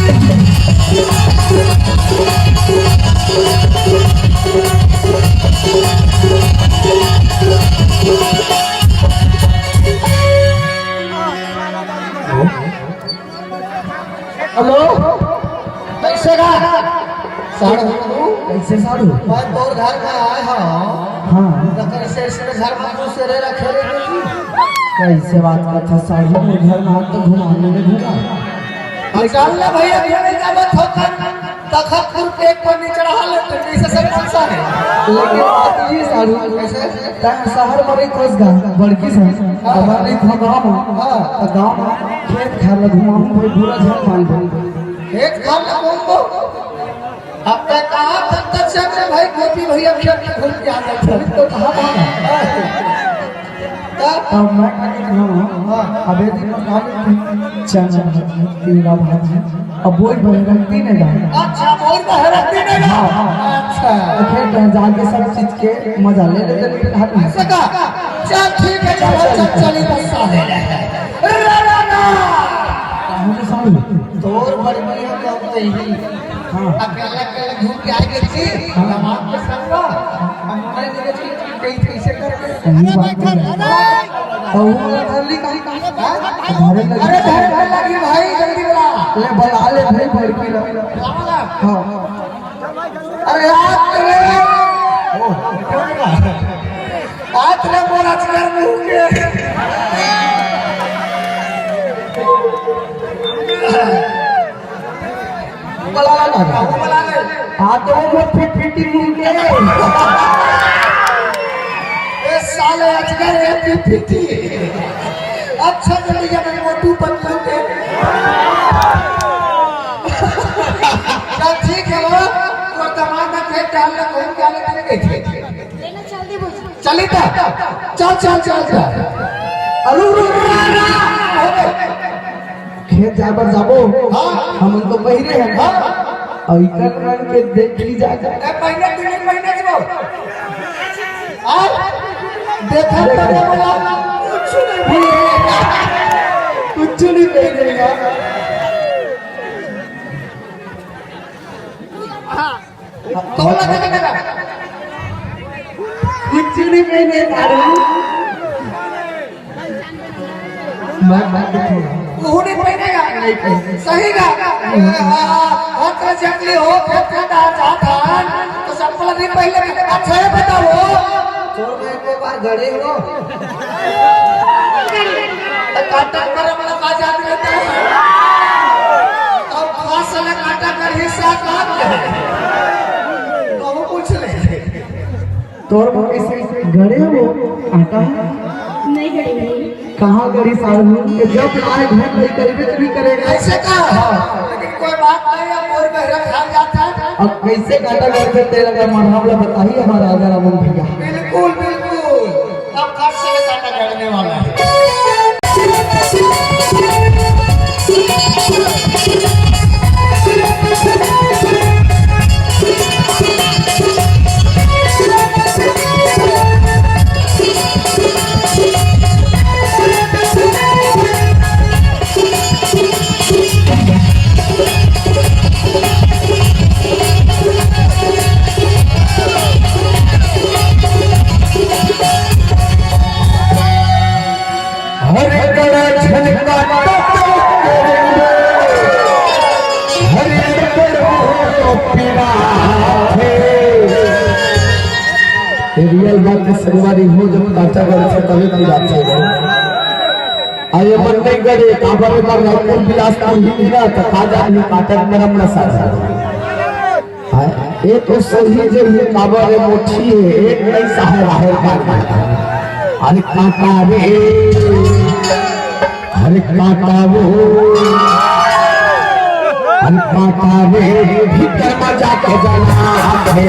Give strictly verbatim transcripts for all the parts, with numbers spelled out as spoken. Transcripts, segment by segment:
Hello, कैसे गा? साढ़ू। कैसे साढ़ू? मैं तोर घर में आए हव। हाँ। तो कैसे, ऐसे घर में दूसरे रखे रहे? कैसे बात करत हस साढ़ू? मोर घर में तो घुमाने में घुमा। निकाल ले भैया, ये नहीं जावत होता। तखतपुर के एक पन्नी चढ़ा ले, तो कैसे सरपंच साहब? लेकिन बात ये साढ़ू, कैसे? तैं शहर में रहिथस गा, बड़की से, हाँ। अब रहिथस गाँव में, हाँ। तो गाँव में खेत खार ला घुमाहूँ भाई, पूरा झन पान पान। खेत खार ला घूमबो? अब तैं कहाँ तक, तक चल रे भाई, गोपी भैया खेत में घूम के आ जाते हैं। तो कहाँ, कहाँ? तब मैं कहत हूँ, हाँ। अबे दिन में खा लेती चना भाजी, तिवरा भाजी, अब वही बहरती नहीं गा। अच्छा, वही बहरती नहीं गा। हाँ, हाँ। अच्छा। तो फिर कहीं जाके सब चीज के मजा ले लेते हैं, फिर हाथ में। ऐसा का? चल ठीक है, चल, चल, चल, चल। चली बस साले। रा, रा, रा। कहाँ से साले? तोर बड़ भैया का तो यही। हाँ। अकेला अकेला घूम के आ गए थी, हाँ। दमाद के संग। हम नहीं देखे थी, कहीं कैसे कर। सही बात है। अरे, बहू वाला घर ली कहीं, कहीं? हाँ? घर लगी। अरे, घर, घर लगी भाई, जल्दी बुला। ले, बुला ले भाई, बड़की ला। हाँ। अरे, आज तो ले। ओ, आज ले मोर अजगर मुंह के। बुला ला ना। हाँ, तो वो फिट फिटी मुंह के। ए साले अजगर, ए फिट फिटी। अच्छा चलिए, मैं मोटू पतलू के। चल ठीक है वो, तो दमाद के डाल ले, घूम के आने के लिए। चली त? चल, चल, चल, चल। अरे, रुक, रुक, रुक, रुक, रुक। खेत जाए बर जाबो। हाँ। हमन तो पहिरे हन। हाँ। अउ इकर मन के देख ली जा। ए, महीने, तीन महीने जो। आ? देखा तो नहीं बोला। कुछ नहीं बोला। कुछ नहीं बोला। हाँ। तो लगा, लगा, लगा। कुछ नहीं पहने, साढ़ू। मैं, मैं तो छोड़ा। वो नहीं पहनेगा। नहीं पहने। सही का? हाँ, हाँ, तो जंगली हो, फिर ठंडा जाता है, तो चप्पल नहीं पहने। अच्छा, ये बताओ। तो मैं एक बार गड़े हो। तो काटा करे बड़ा बाजार में रहता है। अब खास वाला काटा कर हिस्सा काम है। तो वो पूछ ले। तोर बर कैसे गड़े हो? आटा है? नहीं गड़े नहीं। कहाँ गड़ी साढ़ू? ये जब लाए घर नहीं करेंगे तो नहीं करेंगे। ऐसे का? हाँ। लेकिन कोई बात नहीं, अब और बहरा खा जाता है। अब कैसे काटा करके तेल अगर मरहम ला बताइए हमारा राजा रामन भैया। बिल्कुल, बिल्कुल। अब फट से काटा गड़ने वाला है। हर कड़ा झनका हर कड़ा पीरा है। ये रियल बात है, संगवारी हो, जब काटा गढ़ से तभी पिराथे। अरे मन नहीं करे, काबर में रायपुर बिलासपुर ही मिला, तो खा जा नहीं काटा मरम न साथ। हाँ, ये तो सही जे ये काबर है मोटी है, एक नहीं सहाय राहर का काटा। अरे काटा रे, अरे काटा वो, अरे काटा रे, भीतर में जाके जाना है।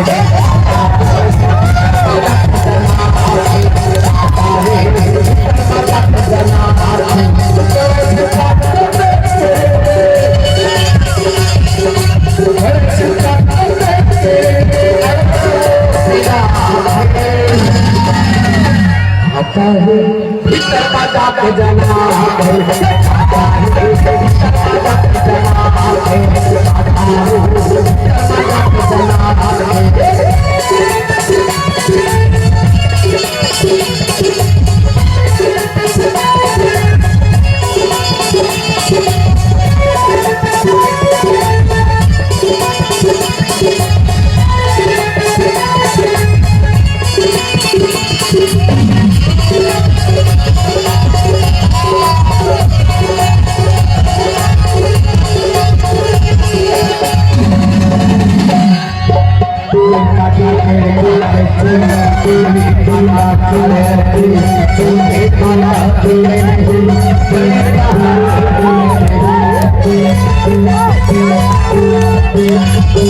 अरे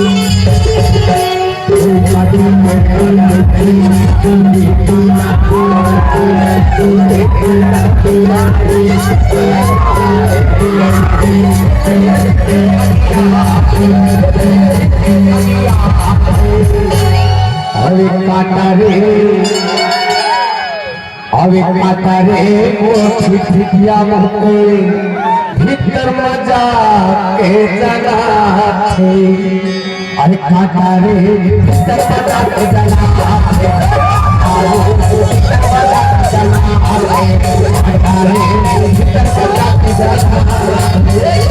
काटा रे, अरे काटा रे, वो ठिठिया मोके भीतर मजा के जगाथे। अरे काटा रे, भीतर मजा के जगाथे। काटा रे, भीतर मजा के जगाथे। काटा रे, भीतर मजा के जगाथे।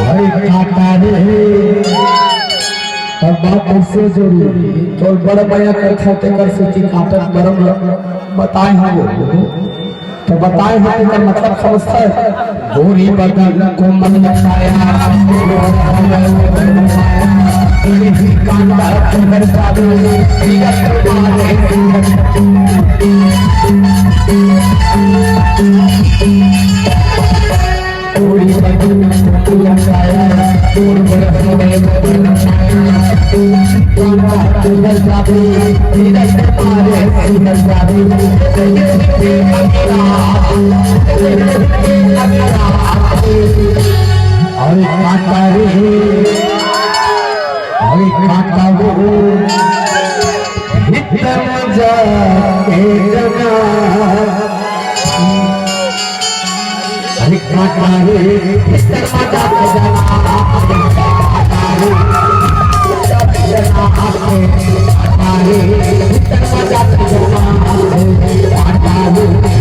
भाई काटा रे, तब बात ऐसे जोड़ी, तो बड़ मया करथे तेकर सेती काटत बरम ल-, बताए हवं वो। तो बताए हवं तेकर मतलब समझता है। गोरी बदन को मन पाया, कांदा कर जादू, अरे काटा रे, अरे काटा वो, भीतर मजा के जना। अरे काटा रे, भीतर मजा के जना। काटा रे, भीतर मजा के जना। काटा रे, भीतर मजा के जना। काटा रे,